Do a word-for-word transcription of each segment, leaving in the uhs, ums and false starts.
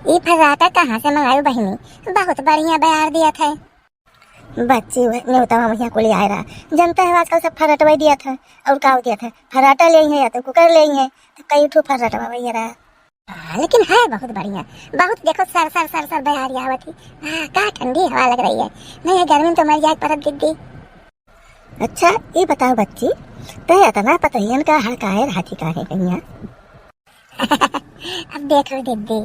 ई फर्राटा कहाँ से मंगायू बहिनी? बहुत बढ़िया बयार दिया था। बच्ची, वह नेवता में यहाँ कुली आए रहा। जनता है आजकल सब फर्राटवा दिया था। और का दिया था? फर्राटा ले है या तो कुकर ले है, तो कई ठो फर्राटवा वही रहा। हाँ, लेकिन है बहुत बढ़िया। बहुत देखो सर सर सर सर बयार आवत ही। हाँ, का ठंडी हवा लग रही है। नहीं है गर्मी में तो मर जाए परत दीदी। अच्छा, ये बताओ बच्ची, तै इतना पतोहियन का हड़काए रहती काहे कहिया? अब देखो दीदी,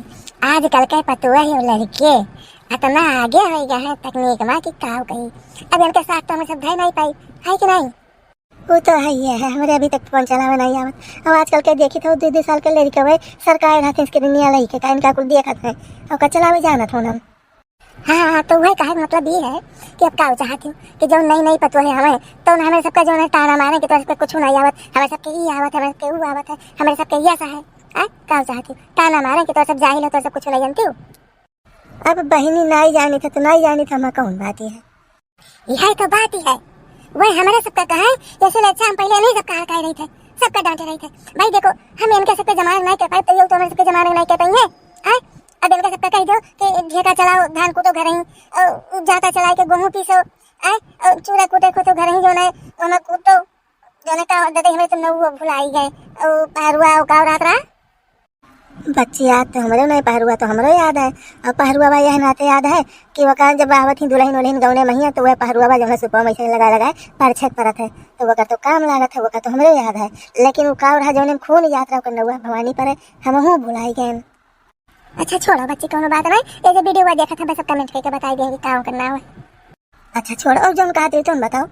आजकल के पतोह ही लड़के इतना आगे हो गया है तकनीक में कि का कही। अब इनके साथ तो हम सब धै नहीं पाई, है कि नहीं? वो तो है ही है, हमरे अभी तक फोन चलावे नहीं आवत। अब आजकल के देखी तो दो दो साल के लड़के हुए सरकार रहते इसके दुनिया लई के का इनका कुल देखत है, अब का चलावे जानत हो ना। हाँ, हाँ, तो वही कहे के मतलब ये है कि अब का चाहती हूँ कि जो नई नई पतोह है हमें, तो ना हमें सबका जो है ताना मारे कि तो सबके कुछ नहीं आवत, हमें सबके ई आवत, हमें सबके ऊ आवत है, हमें सबके ये ऐसा है। आ, का चाहती हूँ? ताना मारे कि तो सब जाहिल हो, तो सब कुछ नहीं जानती हूँ। अब बहिनी नाई जानी था तो नाई जानी था, मैं कौन बात है? यही तो बात ही है। वही हमारे सबका कहा है, ऐसे ले अच्छा हम पहले नहीं सबका हड़काए रही थे, सबका डांटे रही थे। भाई देखो, हम इनके सबके जमाने नहीं कर पाए, तो ये तो हमारे सबके जमाने नहीं कर पाएंगे। आय, अब इनके सबका कह दो कि ढेका चलाओ, धान कूटो घर ही, और जाता चलाए के गेहूं पीसो, आय, और चूड़ा कूटे को तो घर ही जो है, ओमा कूटो, जो है का दे हमें तो नौ भुलाई गए, और पहरुआ और का रात रहा। बच्ची, याद तो हमरो नहीं, पहरुआ तो हमरो याद है। और पहरुआ बा यह नाते याद है कि वका जब आवत ही दुल्हन उल्हन गौने महिया, तो वह पहरुआ बा जौन सुपवा में ऐसे लगा लगा परछत परत है, तो वका तो काम लागत है, वका तो हमरो याद है। लेकिन वो का रहा जौने में खून याद रहा, ओकर नौआ भवानी पर है, हमहू भुलाई गए। अच्छा छोड़ो बच्ची, कोनो बात नहीं, ये जो वीडियो देखत है, बस सब कमेंट करके बताई दे कि का करना है। अच्छा छोड़, और जौन कहत रही तुम बताओ।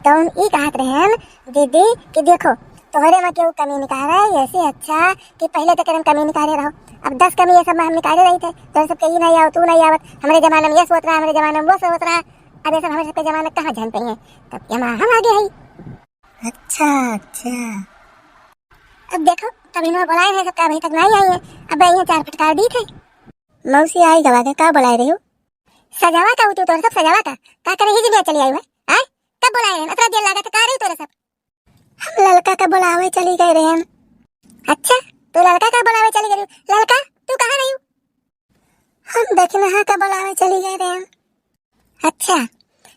तो हम ई कहत रहन दीदी कि देखो, तोहरे में केहू कमी निकाले, ऐसे अच्छा कि पहले तो करम कमी निकाले रहो, अब दस कमी ये सब में हम निकाले रही थे। तो सबके ई नहीं आवत, तू नहीं आवत, हमारे जमाने में ये सोच रहा, हमारे जमाने में वो सोच रहा। अब ये सब हमारे सबके जमाने कहाँ जान पाई है, तब ये में हम आगे है। अच्छा, अच्छा। अब देखो, तब इन्होंने बुलाए हैं सबका, अभी तक नहीं आई है। अब ये चार फटकार दी थे। मौसी आई गवा के का बुलाए रही हो? सजावा का उठी तोर सब सजावा का, का करे ही जिनिया चली आई है? आय, कब बुलाए रहन? अतरा देर लागत है, का रही तोरे सब? हम ललका का बुलावे चली गए रहन। अच्छा, तू ललका का बुलावे चली गई? ललका, तू कहाँ रही? हम दखिनहा का बुलावे चली गए रहन। अच्छा,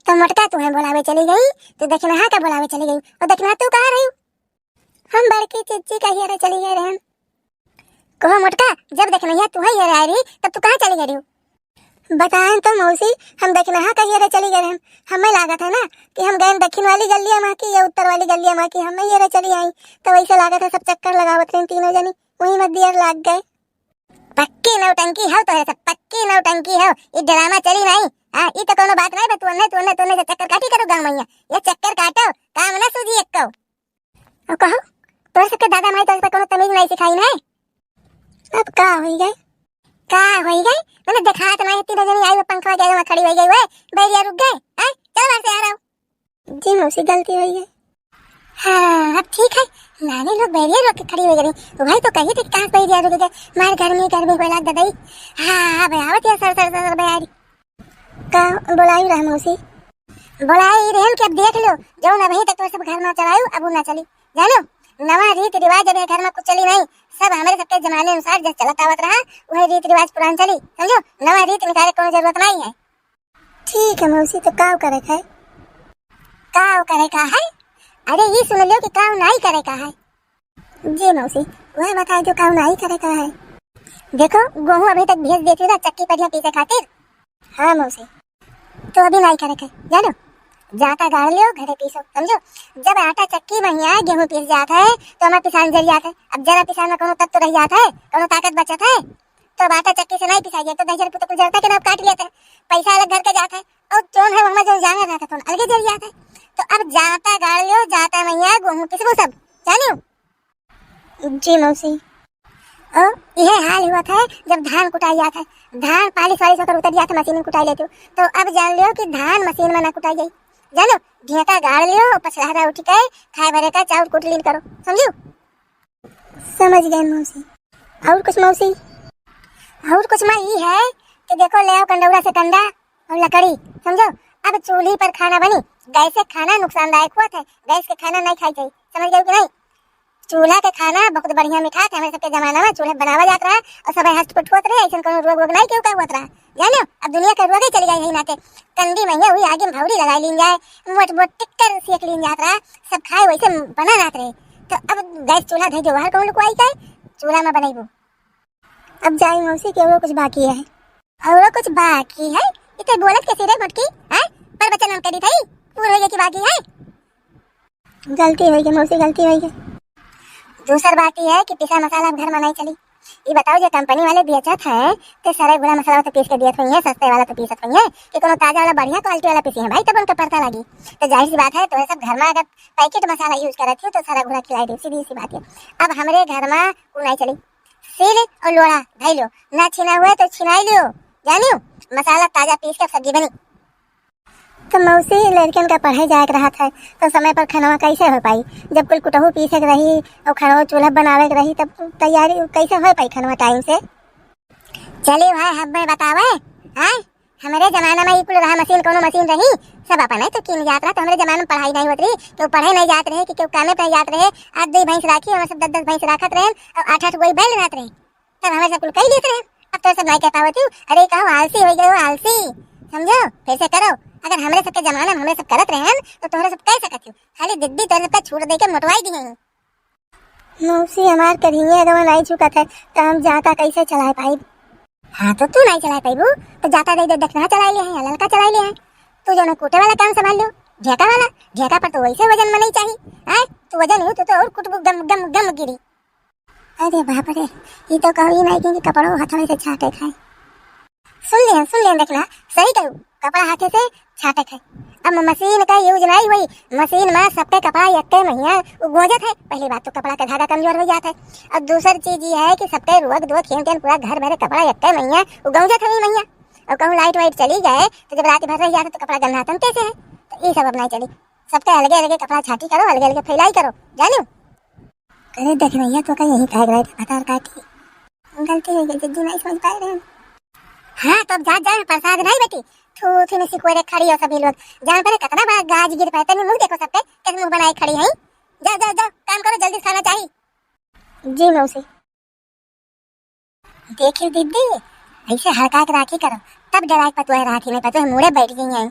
तो मोटका तुम्हें बुलावे चली गई, तू दखिनहा का बुलावे चली गई, और दखिनहा तू कहाँ रही? हम बड़की चिच्ची का हियरे चली गए रहन। कहो मोटका, जब दखिनहा तू ही हियरे आई रही, तब तू कहाँ चली गई रही? बताएं तो मौसी, हम दखिनहा का हियरे चली गए रहन। हमें लागत है ना कि हम गए दक्षिण वाली गलिया में की या उत्तर वाली गलिया में की, हमें हियरे चली आई। तो वैसे लागत है सब चक्कर लगावत रही तीनों जनी, वहीं में दियर लाग गए। पक्की नौटंकी हो तो है सब, पक्की नौटंकी हो। ई ड्रामा चली नहीं। हाँ, ई तो कोनो बात नहीं बे, तू अन्ने, तू अन्ने, तू अन्ने से चक्कर काटी करो गाँव मैया। ये चक्कर काटो, काम ना सूझी एक्को। अब कहो, तोर सबके दादा माई तोर सबके कोनो तमीज नहीं सिखाई नहीं। अब का होई गए? का होई गए? मैंने देखात नहीं, तीन जनी आई, वो पंखवा के आगे खड़ी हो गई, वो बैरिया रुक गए। हैं? चलो बाहर से आ रहा हूँ। जी मौसी, गलती होई गई। हाँ, अब ठीक है, नानी लोग बैरिया रोक के खड़ी हो गई। वही तो कही थी कि कहाँ से बैरिया रुक गए, मार गर्मी, गर्मी को लाग ददई। हाँ, अब आवत है सर, सर, सर, सर, बयारी। का बोलाई रहा मौसी? बोलाई रहन कि अब देख लो, जौन अभी तक तो सब घर ना चलायु, अब उ ना चली। जानो, नवा रीत रिवाज अब ये घर में कुछ चली नहीं, सब हमारे सबके जमाने अनुसार जैसे चलत आवत रहा, वही रीत रिवाज पुरान चली, समझो, नवा रीत निकाले कोनो जरूरत नहीं है। ठीक है मौसी, तो काव करे का है? काव करे का है? अरे ये सुन लो कि काव नाई करे का है। जी मौसी, वह बताए जो काव नाई करे का है। देखो, गेहूं अभी तक भेज देती ना चक्की पर यहाँ पीसे खातिर। हाँ मौसी। तो अभी नाई करे का है, जानो, जाता गाड़ लियो, घरे पीसो, समझो। जब आटा चक्की में यहाँ गेहूं पीस जाता है, तो हमारा पिसान जर जाता है। अब जरा पिसान में कोनो तत्व रह जाता है, कोनो ताकत बचत है, तो अब आटा चक्की से नहीं पिसाई, तो दहिजर पुतक जरता के ना काट लेते हैं, पैसा अलग घर के जाता है। और जौन है, वहाँ जो जांगर रहता है, तो अलगे जर जाता है। तो अब जाता गाड़ लियो, जाता मैया गेहूं पिसबो सब, जानियो। जी मौसी। ओ, यह हाल हुआ था, जब धान कुटाई जाता है, धान पालिश वालिश होकर उतर जाता, मशीन में कुटाई लेते हो। तो अब जान लियो कि धान मशीन में ना कुटाई जाई, जानो, ढेंका गाड़ लियो, पछलहरा उठ के खाए भरे का चाउर कूट लीन करो, समझियो? समझ गए मौसी। और कुछ मौसी? और कुछ माँ ई है कि देखो, ले आओ कंडौरा से कंडा और लकड़ी, समझो। अब चूल्ही पर खाना बनी, गैस से खाना नुकसानदायक होत है, गैस के खाना नहीं खाई जाई, समझ गए कि नहीं? चूल्हा के खाना बहुत बढ़िया मिठात है। हमरे सबके जमाना में चूल्हा बनावा जात रहा और सब हष्ट पुष्ट होत रहे, ऐसन कोनो रोग वोग नाई केहू का होत रहा। जानो, अब दुनिया के रोगे चली गई है नाते। कंडी मैया हुई आगे में भौरी लगाई लीन जाए, मोट मोट टिक्कर सेक लीन जात रहा, सब खाए वैसे बना रहत रहे। तो अब गैस चूल्हा धई दे, बाहर कौन लुकवाई का है? चूल्हा में बनैबू। अब जाई मौसी के औरो कुछ बाकी है। औरो कुछ बाकी है? इते बोलत कैसे रे मोटकी? हैं? पर बचन हम करी थई, पूर होइगे कि बाकी है? गलती होइगे मौसी, गलती होइगे। दूसर बात ई है कि पिसा मसाला अब घर में नहीं चली। ई बताओ, जे कंपनी वाले बेचत हैं, ते सरे गुड़ा मसाला तो पीस के दियत हुई है, सस्ते वाला तो पीसत हुई है, कि कोनो ताजा वाला बढ़िया क्वालिटी वाला पीसी है भाई, तब उनका पड़ता लगी। तो जाहिर सी बात है, तो सब घर में अगर पैकेट मसाला यूज करत हो तो सरा गुड़ा खिलाई दे, सीधी सी बात है। अब हमरे घर में उ नहीं चली। सील और लोढ़ा धई लो, ना छीना हुए तो छिनाई लियो, जानियो, मसाला ताजा पीस के सब्जी बनी। तो मौसी, लड़कन का पढ़े जाए के रहत है, तो समय पर खनवा कैसे हो पाई? जब कुल कुटहू पीसे के रही और खनवा चूल्हा बनावे के रही, तब तैयारी कैसे हो पाई खनवा टाइम से? चली भाई, हम मैं बतावे, हाँ, हमरे जमाना में ई कुल रहा मशीन, कोनो मशीन रही, सब अपन है तो कीन जात रहा। तो हमरे जमाना में पढ़ाई नहीं होत रही, केहू पढ़े नहीं जात रहे, कि केहू कामे पे नहीं जात रहे। आठ दुई भैंस राखी, हम सब दस दस भैंस राखत रहे और आठ आठ गोई बैल रहत रहे। तब हमें सब कुल कई लेत रहे। अब तो सब नहीं कह पावत हूँ। अरे कहो आलसी हो गए हो, आलसी। समझो, फिर से करो। अगर हमरे सबके जमाना में हमरे सब करत रहे हैं, तो तोहरे सब कह सकत हो। खाली दीदी तोहरे सबका छूट दे के मोटवाई दी है। मौसी, हमार करिए अगवा नहीं झुकत है, तो हम जाता कैसे चलाए पाई? हाँ, तो तू नहीं चलाए पाईबू, तो जाता दे दे, देखना चलाए ले हैं, ललका चलाए ले हैं। तू जो ना कूटे वाला काम संभाल लो, ढेका वाला, ढेका पर तो वैसे वजन में नहीं चाहिए। आए, तू वजन हो तो, तो और कुटबू गम, गम, गम गिरी। अरे बाप रे, ये तो कहली नहीं कि कपड़ो हथवे से छाटे खाए। सुन लिया, सुन लिया, देखना, सही कहू, कपड़ा हाथे से छाटे खाए। अब मशीन का यूज नहीं हुई, मशीन में सबके कपड़ा यक्के महीना उ गोंजत है। पहली बात तो कपड़ा का धागा कमजोर हो जात है, और दूसर चीज ये है कि सबके रोक दो खेन तेन पूरा घर भरे कपड़ा यक्के महीना उ गौंजत है महीना। और कहूँ लाइट वाइट चली गए तो जब रात भर रह जाते तो कपड़ा गंधातन कैसे है? तो ये सब अब नहीं चली, सबके अलगे अलगे कपड़ा छाटी करो, अलगे अलगे फैलाई करो, जानियो। अरे देख भैया, तो का यही कहे गए थे भतार काटी। गलती हो गई जिज्जी, नहीं समझ पाए रहे। हाँ, तो अब जा, जा, प्रसाद नहीं बेटी। थू थी में सिकोरे खड़ी हो सभी लोग। जान पड़े कितना बड़ा गाज गिर पाए, तनी मुंह देखो सबके, कैसे मुंह बनाए खड़ी हैं। जा, जा, जा, काम करो, जल्दी खाना चाहिए। जी मौसी। देखियो दीदी, ऐसे हड़का के राखी करो, तब डरा के पतुआ राखी नहीं, पतुआ मुड़े बैठ गई हैं।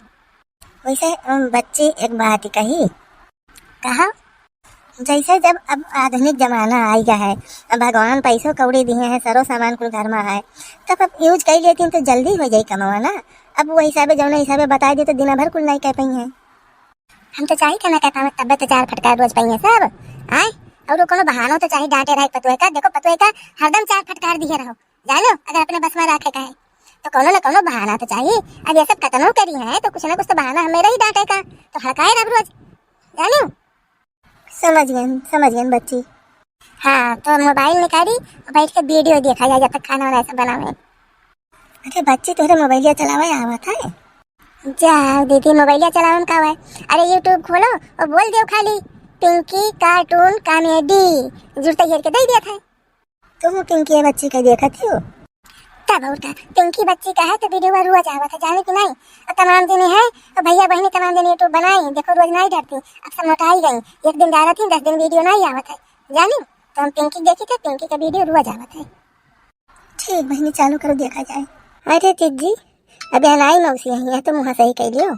वैसे, अम, बच्ची एक बात कही। कहा? जैसे जब अब आधुनिक जमाना आ गया है, अब भगवान पैसों कौड़ी दिए हैं, सरो सामान कुल घर में है, तब अब यूज कर लेती तो जल्दी हो जाई कमावा ना। अब वो हिसाबे, जौने हिसाबे बताई दे तो दिन भर कुल नहीं कह पाई हैं। हम तो चाही खाना कहता हूँ, तब्बे तो चार फटकार रोज पाई है सब। आए, और वो कोनो बहानो तो चाही डांटे रहे पतुए का। देखो पतुए का हरदम चार फटकार दिए रहो, जानो, अगर अपने बस में रखे का है तो कोनो ना कोनो बहाना तो चाही। अब ये सब कतनो करी है तो कुछ ना कुछ तो बहाना हमें रही डांटे का, तो हड़काए रब रोज, जानो। समझ गए, समझ गए बच्ची। हाँ, तो मोबाइल निकाली, बैठ के वीडियो देखा जाए जब तक खाना वाना सब बनावे। अरे बच्ची, तोहरे मोबाइलिया चलावे आवत है? जा दीदी, मोबाइलिया चलावे में का है? अरे YouTube खोलो और बोल दियो खाली पिंकी कार्टून कॉमेडी, जुड़ते हेर के दे दिया था। तुम पिंकी बच्ची का देखत हो? तब और का, पिंकी बच्ची का है तो वीडियो रोज आवत है, जाने कि नहीं? और तमाम जने हैं, और भैया बहनी तमाम जने YouTube बनाई, देखो रोज नहीं डरती, अब सब मोटाई गई, एक दिन डालत ही दस दिन वीडियो नहीं आवत है, जानी? तो हम पिंकी देखी थे, पिंकी का वीडियो रोज आवत है। ठीक बहनी, चालू करो, देखा जाए। अरे जिज्जी, अब यहाँ नाई मौसी है, यहाँ तो मुँह सही कह लियो।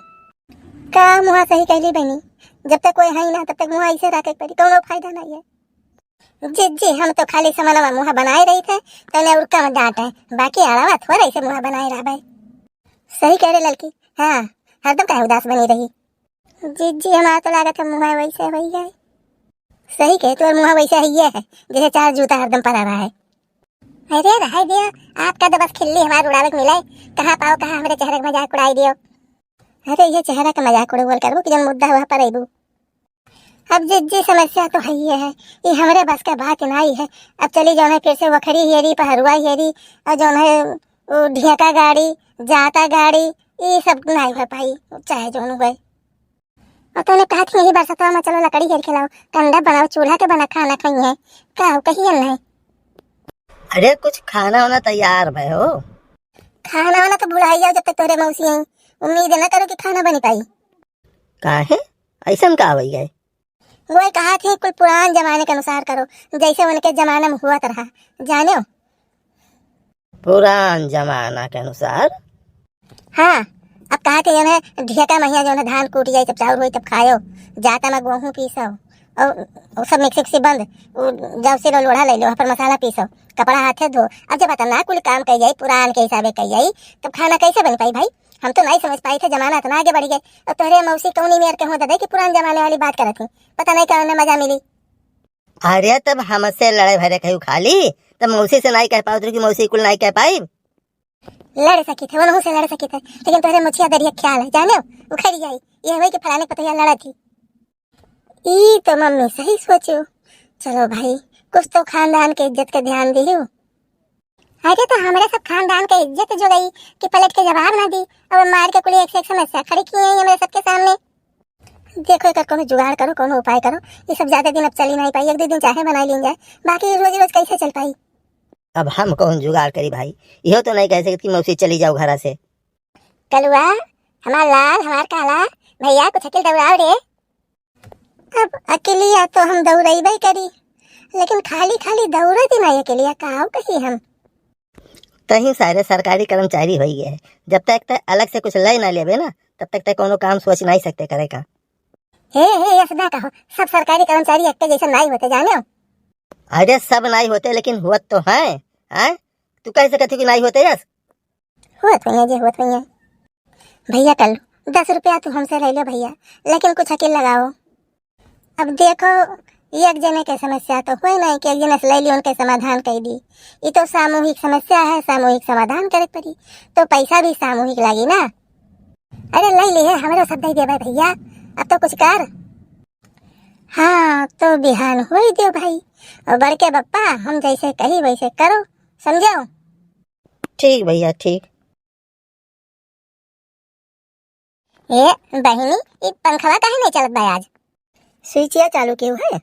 का मुँह सही कह ली बहनी? जब तक कोई है ही ना, तब तक मुँह ऐसे रखे के पड़ी, कौनो फायदा नहीं है। जिज्जी, हम तो खाली समनवा मुँह बनाए रही थे, तने और कम डांटे, बाकी अड़ावा थोड़ा ऐसे मुँह बनाए रहबे। सही कह रहे लड़की, हाँ, हरदम काहे उदास बनी रही। जिज्जी, हमारा तो लागत है मुँह वैसे हो गए। सही कहे, तोर मुँह वैसे है, ये है जैसे चार जूता हरदम पड़ा रहा है। अरे रहे दिया, आपका तो बस खिल्ली हमार उड़ावे के मिले, कहाँ पाओ कहाँ हमरे चेहरे के मजाक उड़ाई दियो। अरे ये चेहरा के मजाक उड़ावल करबो कि जौन मुद्दा हुआ पर अइबू। अब जिज्जी समस्या तो है ही है, ये हमरे बस के बात नहीं है। अब चली जौन है फिर से वखरी हेरी, पहरुआ हेरी, और जौन है वो ढेका गाड़ी, जाता गाड़ी, ये सब नहीं हो पाई, चाहे जौन हुए। और तूने कहा थी यही बरसात में चलो लकड़ी हेर के लाओ, कंडा बनाओ, चूल्हा के बना खाना खाई है, का हो कही नहीं। अरे कुछ खाना वाना तैयार भय हो। खाना वाना तो भुलाई जाओ जब तक तोरे मौसी आई। उम्मीद न करो कि खाना बनी पाई। काहे? ऐसन का हो गए? वही कहा थी, कुल पुरान जमाने के अनुसार करो, जैसे उनके जमाने में हुआ रहा, जाने हो? पुरान जमाना के अनुसार? हाँ, अब कहा थे, जौन है, ढेका महिया जौन है, धान कूट जाई, तब चाउर होई, तब खायो, जाता में गेहूँ पीसो, और वो सब मिक्सी उक्सी बंद, वो जाओ सिलो लोढ़ा ले लो, पर मसाला पीसो, कपड़ा हाथे धो। अब जब इतना कुल काम कई जाई, पुरान के हिसाबे कई जाई, तब खाना कैसे बन पाई भाई? हम तो नहीं समझ पाई थे, जमाना इतना आगे बढ़ गए। और तोहरे मौसी कौनी मेर के हो दादा कि पुरान जमाने वाली बात करत ही, पता नहीं कौन मजा मिली। अरे, तब हमसे लड़े भरे कहू खाली, तब मौसी से नहीं कह पाओ, तो कि मौसी कुल नहीं कह पाई। लड़ सकी थे, उनहू से लड़ सकी थे, लेकिन तोहरे मुछिया दरिया ख्याल है, जाने हो, उखड़ जाई, ये हुई कि फलाने पतोहिया लड़त ही। ई तो मम्मी सही सोचो। चलो भाई, कुछ तो खानदान के इज्जत के ध्यान दियो। अरे, तो हमरे सब खानदान के इज्जत जो गई कि पलट के जवाब ना दी, और मार के कुली एक से एक समस्या खड़ी की है हमरे सबके सामने। देखो, एकर कोनो जुगाड़ करो, कोनो उपाय करो। ये सब ज्यादा दिन अब चली नहीं पाई, एक दो दिन चाहे बनाई लीन जाए, बाकी रोज रोज कैसे चल पाई? अब हम कौन जुगाड़ करी भाई, इहो तो नहीं कह सकती मौसी चली जाओ घरा से। कलुआ, हमार लाल, हमार काला, भैया कुछ अकिल दौड़ाओ रे। अब अकेलिया तो हम दौड़ैबे करी, लेकिन खाली खाली दौड़े दिन आई अकेलिया, काऊ कही हम? तहीं सारे सरकारी कर्मचारी होई गए हैं। जब तक तय अलग से कुछ ले ना लेबे ना, तब तक तय कोनो काम सोच नहीं सकते करे का। हे, हे, ऐसे ना कहो, सब सरकारी कर्मचारी एक जैसे नहीं होते, जाने हो? अरे, सब नहीं होते, लेकिन होत तो हैं, हैं? तू कैसे कहती कि नहीं होते यस? होत भैया जी, होत भैया। भैया कल दस रुपया तू हमसे ले ले भैया, लेकिन कुछ अकिल लगाओ। अब देखो, एक जने के समस्या तो होए नहीं कि एक जने से ले ली, उनके समाधान कर दी। ये तो सामूहिक समस्या है, सामूहिक समाधान करे पड़ी, तो पैसा भी सामूहिक लागी ना। अरे ले ले, हमरो सब दे देबे भैया, अब तो कुछ कर। हाँ, तो बिहान होई दियो भाई, और बड़के बप्पा हम जैसे कही वैसे करो, समझो? ठीक भैया, ठीक। ए बहिनी, ई पंखवा काहे नहीं चलत बा आज? स्विचिया चालू केहू है?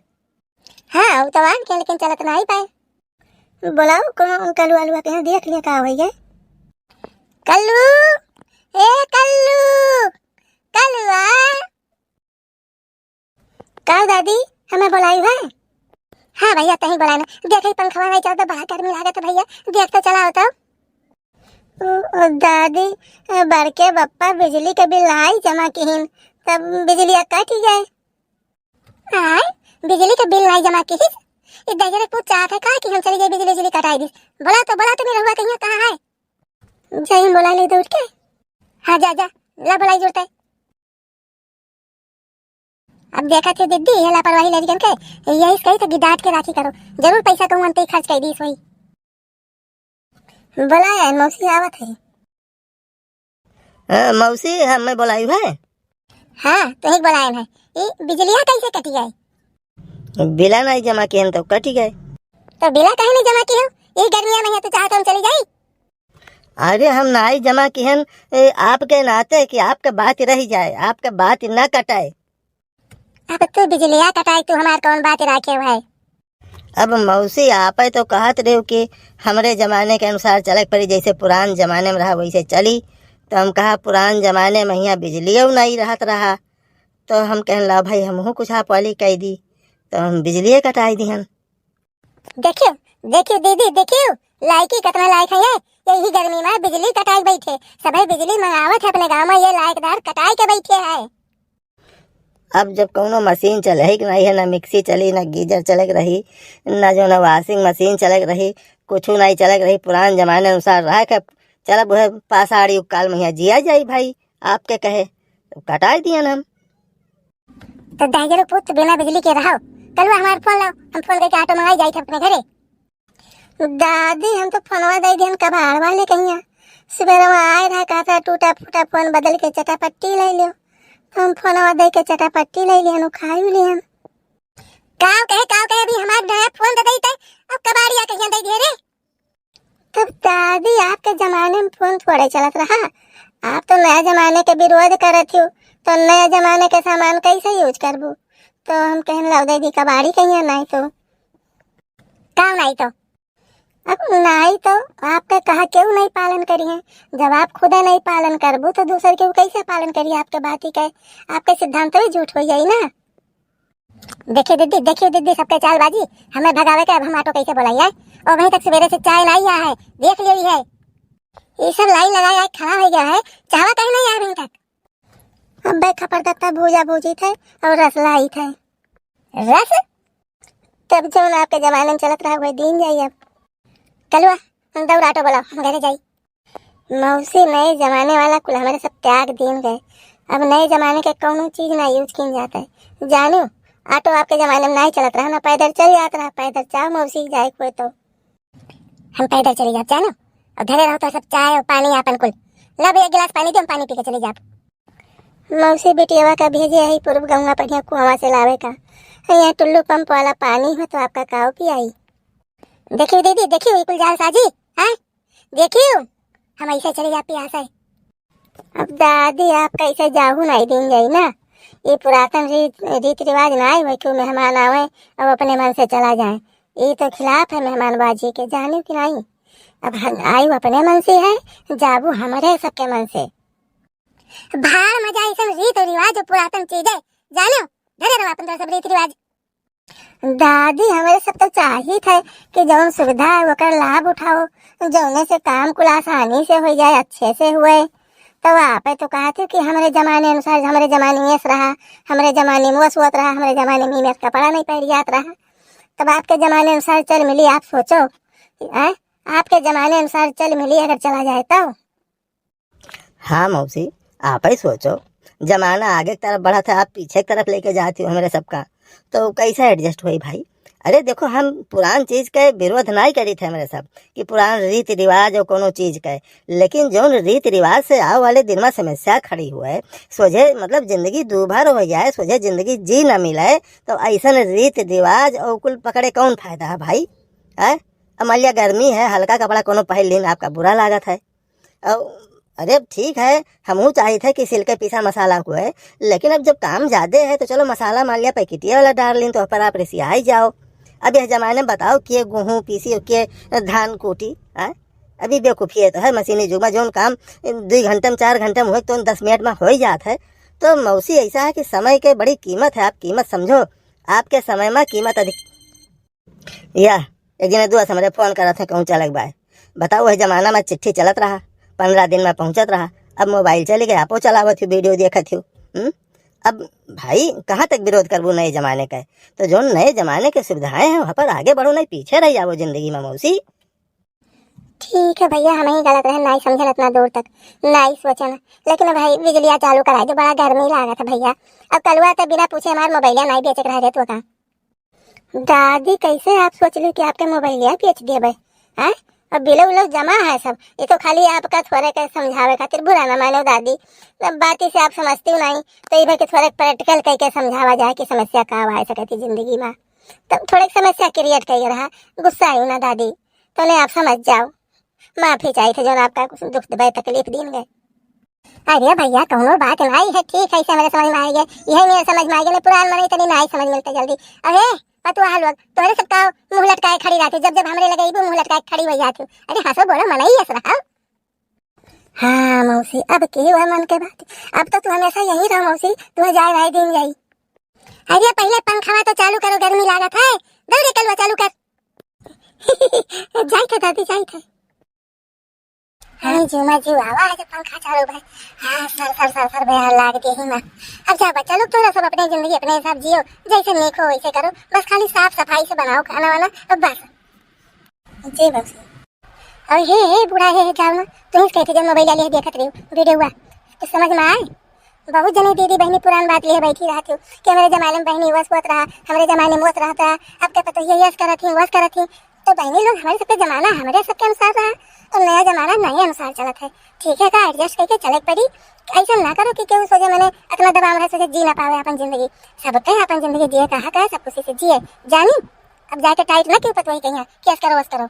हाँ, उ तो आन के, लेकिन चलत नहीं पाए। बोलाओ कोनो कलू अलुआ के यहाँ, देख लिया का होई है। कल्लू, ए कल्लू, कलुआ। का दादी, हमें बोलाई है? हाँ भैया, तहीं बोलाए ना। देख, ई पंखवा नहीं चलता, बड़ा गर्मी लागत है भैया, देख तो चलाओ तो। ओ, ओ दादी, ए, बड़के बप्पा बिजली के बिल नाई जमा किहिन, तब बिजलिया कट गए। आय, बिजली के बिल नाई जमा किहिस? ई दहिजरे पूत चाहत है का कि हम चली जाई बिजली उजली कटाई दिस? बोला तो, बोला तो, मेरा हुआ कहिया कहाँ है? जाई बोला ले दौड़ के। हाँ, जा, जा, ला बोलाई जुड़ते। अब देखा थे दीदी, ये लापरवाही लड़कन के, यही से कही तो गिदाट के राखी करो, जरूर पैसा कहूँ अंते खर्च कर दीस वही। बोला है, मौसी आवत है। हाँ, मौसी, हमें बोलाई है? हाँ, तो ही बोलाए है। ई बिजलिया कैसे कटी गई? बिला नहीं जमा किहन तो कटी गए। तो बिला काहे नहीं जमा किहो? यही गर्मिया में है तो चाहत हम चली जाई। अरे हम नाई जमा किहन, ए, आपके नाते कि आपके बात रह जाए, आपके बात न कटाए। अब तू बिजलिया कटाए, तू हमार कौन बात राखे है? अब मौसी आपे तो कहत रहे कि हमरे जमाने के अनुसार चले के पड़ी, जैसे पुरान जमाने में रहा वैसे चली। तो हम कहा पुरान जमाने में यहाँ बिजलियो नहीं रहत रहा, तो हम कहन ला भाई हमहू कुछ आप वाली कह दी, तो हम बिजलिए कटाई दिहन। देखियो, देखियो दीदी, देखियो, लाइकी कितना लायक है ये। यही गर्मी में बिजली कटाई बैठे, सभी बिजली मंगावत है अपने गाँव में, ये लायकदार कटाई के बैठे है। अब जब कौनो मशीन चले के नहीं है, ना मिक्सी चली, ना गीजर चले के रही, ना जो ना वॉशिंग मशीन चले के रही, कुछ नहीं चले के रही, पुरान जमाने अनुसार रह के चलब, वह पाषाण युग काल में यहाँ जिया जाई भाई, आपके कहे, तो कटाई दिहन हम। तो दाहिजरो पुत बिना बिजली के रहो। कलुआ हमार फोन लाओ, हम फोन करके ऑटो मंगाई जाई थे अपने घरे। दादी, हम तो फोनवा दे दिहन कबाड़ वाले कहिया। सुबह में आए रहा, कहता टूटा फूटा फोन बदल के चटापट्टी ले लियो। तो हम फोनवा दे के चटापट्टी ले लिहन, उखाई लिहन। काव कहे, काव कहे, अभी हमार नया फोन दे देते, अब कबाड़िया कहिया दे दिए रे। तब दादी, आपके जमाने में फोन थोड़े चलत रहा, आप तो नया जमाने के विरोध करत हो, तो नया जमाने के सामान कैसे यूज करबू? तो हम कहन लाओ दे दी कबाड़ी कहिया, नहीं तो का नहीं तो? अब नहीं तो आपके कहा क्यों नहीं पालन करिए? जब आप खुदे नहीं पालन करबू तो दूसर के कैसे पालन करिए? आपके बात ही के, आपके सिद्धांत भी झूठ हो जाई ना। देखियो दीदी, देखियो दीदी, सबके चालबाजी, हमें भगावे के। अब हम ऑटो कैसे बोलाई है? और वहीं तक सवेरे से चाय लाई है, देख लियो है। ये सब लाइन लगाए आए खड़ा हो गया है, चावा कहीं नहीं आया अभी तक। अब भाई खपर दत्ता भूजा भूजी थे और रस लाई थे। रस? तब जौन आपके जमाने में चलत रहा, वही दिन जाई अब। कलुआ, हम दौड़ ऑटो बोलाओ, हम घरे जाई। मौसी, नए जमाने वाला कुल हमरे सब त्याग दीन गए। अब नए जमाने के कौनो चीज ना यूज कीन जाता है। जानो, ऑटो आपके जमाने में नहीं चलत रहा, ना पैदल चल जात रहा, पैदल चाहो मौसी जाए कोई तो। हम पैदल चली जाब, जानो। और धरे रहो तो सब चाय और पानी आपन कुल। ला भैया, एक गिलास पानी दे, हम पानी पी के चली जाब। मौसी बिटियवा का भेजे है पूर्व गंगा बढ़िया कुआवा से लावे का। यहाँ टुल्लू पंप वाला पानी हो तो आपका काव पियाई। देखियो दीदी, देखियो, ई कुल जालसाजी, हाँ? देखियो, हम ऐसे चली जाब पियास है। अब दादी, आप कैसे जाहू नहीं दिन जाई ना। ये पुरातन रीत, रीत रिवाज ना आए, क्यों मेहमान आवे और अपने मन से चला जाए। ये तो खिलाफ है मेहमानबाजी के, जानियो कि नहीं? अब हम आयु अपने मन से है, जाबू हमरे सबके मन से। भाड़ मजा ऐसन रीत रिवाज और पुरातन चीजें, जानो, धरे रहो अपन तो सब रीत रिवाज। दादी, हमरे सब तो चाहित है कि जौन सुविधा है ओकर लाभ उठाओ, जौने से काम कुल आसानी से हो जाए, अच्छे से हुए। तो आप तो कहत हो कि हमरे जमाने अनुसार, हमरे जमाने में यस रहा, हमरे जमाने में वस होत रहा, हमरे जमाने में यस कपड़ा नहीं पहन जात रहा। तब आपके जमाने अनुसार चल मिली, आप सोचो, हैं? आपके जमाने अनुसार चल मिली अगर चला जाए तो। हाँ मौसी, आप ही सोचो, जमाना आगे की तरफ बढ़त है, आप पीछे की तरफ लेके जाती हो हमरे सबका, तो कैसे एडजस्ट होई भाई? अरे देखो, हम पुरान चीज के विरोध नहीं करी थे हमरे सब कि पुरान रीति रिवाज और कोनो चीज के, लेकिन जौन रीति रिवाज से आवे वाले दिन में समस्या खड़ी हुए, सोझे मतलब जिंदगी दूभर हो जाए, सोझे जिंदगी जी न मिले, तो ऐसन रीति रिवाज और कुल पकड़े कौन फायदा है भाई? है? अब मान लिया गर्मी है, हल्का कपड़ा कोनो पहन लीन, आपका बुरा लागत है। और अरे ठीक है, हमहू चाहित है कि सिल के पीसा मसाला हुए, लेकिन अब जब काम ज्यादा है तो चलो मसाला मान लिया पैकेटिया वाला डाल लीन, तो पर आप रिसियाई जाओ। अब यह जमाने में बताओ के गेहूँ पीसी और के धान कूटी, हैं? अभी बेवकूफ़ी है तो है, मशीनी युग में जौन काम दो घंटे में, चार घंटे में हो तो दस मिनट में हो ही जात है। तो मौसी, ऐसा है कि समय के बड़ी कीमत है, आप कीमत समझो, आपके समय में कीमत अधिक। या एक जने दोस्त हमरे फोन करत है, कहूँ चलक बाय। बताओ, वही जमाना में चिट्ठी चलत रहा, पन्द्रह दिन में पहुँचत रहा। अब मोबाइल चली गए, आपो चलावत हो, वीडियो देखत हो। हम्म? अब भाई, कहाँ तक विरोध करबू नए जमाने का? तो जो नए जमाने के सुविधाएं हैं, वहाँ पर आगे बढ़ो, नहीं पीछे रह जाओ जिंदगी में मौसी। ठीक है भैया, हम ही गलत रहे, नहीं समझन इतना दूर तक, नहीं सोचन। लेकिन भाई, बिजलिया चालू कराई दो, बड़ा गर्मी लागत है भैया। अब कलुआ तो बिना पूछे हमार मोबाइलिया नहीं बेचे के रह देत हो का? दादी, कैसे आप सोच ली कि आपके मोबाइलिया बेच देबे? हैं? अब बिलो उलो जमा है सब। ये तो खाली आपका थोड़े के समझावे खातिर, बुरा ना मानो दादी, अब बाती से आप समझती हो नहीं, तो ये भाई के थोड़े प्रैक्टिकल करके समझावा जाए कि समस्या का आ सकती जिंदगी में। तब थोड़े समस्या क्रिएट करके रहा, गुस्सा आयु ना दादी, तो नहीं आप समझ जाओ। माफी चाहिए थे जो आपका कुछ दुख दबाए तकलीफ दीन गए। अरे भैया, कौनो बात नहीं है, ठीक है, इसे मेरे समझ में आएगा, यही मेरे समझ में आएगा, नहीं पुरान मने इतनी नहीं समझ मिलते जल्दी। अरे पतुआ लोग, तोहरे सब का मुंह लटकाए खड़ी रहती, जब जब हमरे लगे इबू मुंह लटकाए खड़ी हो जाती। अरे हंसो बोलो, मनई हंस रहा। हाँ मौसी, अब के हुआ मन के बात, अब तो तू हमेशा यही रहो मौसी, तुम्हें जाए नहीं दिन जाई। अरे पहले पंखवा तो चालू करो, गर्मी लागत है, दौड़े कलवा चालू कर। जाई थे दादी, जाई थे। हाँ, जीव में जीव आवा है जब पंखा चालू भाई। हाँ, सर, सर, सर, सर, बयार लाग दे ही ना। अब जा बच्चा लोग, तोरा सब अपने जिंदगी अपने हिसाब जियो, जैसे नेक हो वैसे करो, बस खाली साफ सफाई से बनाओ खाना वाना, अब बस। जी बस। और हे, हे, बूढ़ा, हे, हे, जाओ ना, तुम कहते जब मोबाइल ले देखत रहो वीडियो हुआ, तो समझ में आए? बहुत जने दीदी बहनी पुरान बात लिए बैठी रहती हो कि हमारे जमाने में बहनी वस होत रहा, हमारे जमाने में वस रहता, अब क्या पता ये यस करत ही, वस करत ही। तो बहनी लोग, हमारे सबके जमाना हमारे सबके अनुसार रहा और नया जमाना नए अनुसार चलत है। ठीक है, का एडजस्ट करके चले के पड़ी। ऐसा ना करो कि केहू सोचे मैंने इतना दबाव रहे, सोचे जी ना पावे अपन जिंदगी। सबके अपन जिंदगी जिए का हक है, सब खुशी से जिए। जानी, अब जाके टाइट ना क्यों पतवाही कहीं, यस करो, वस करो।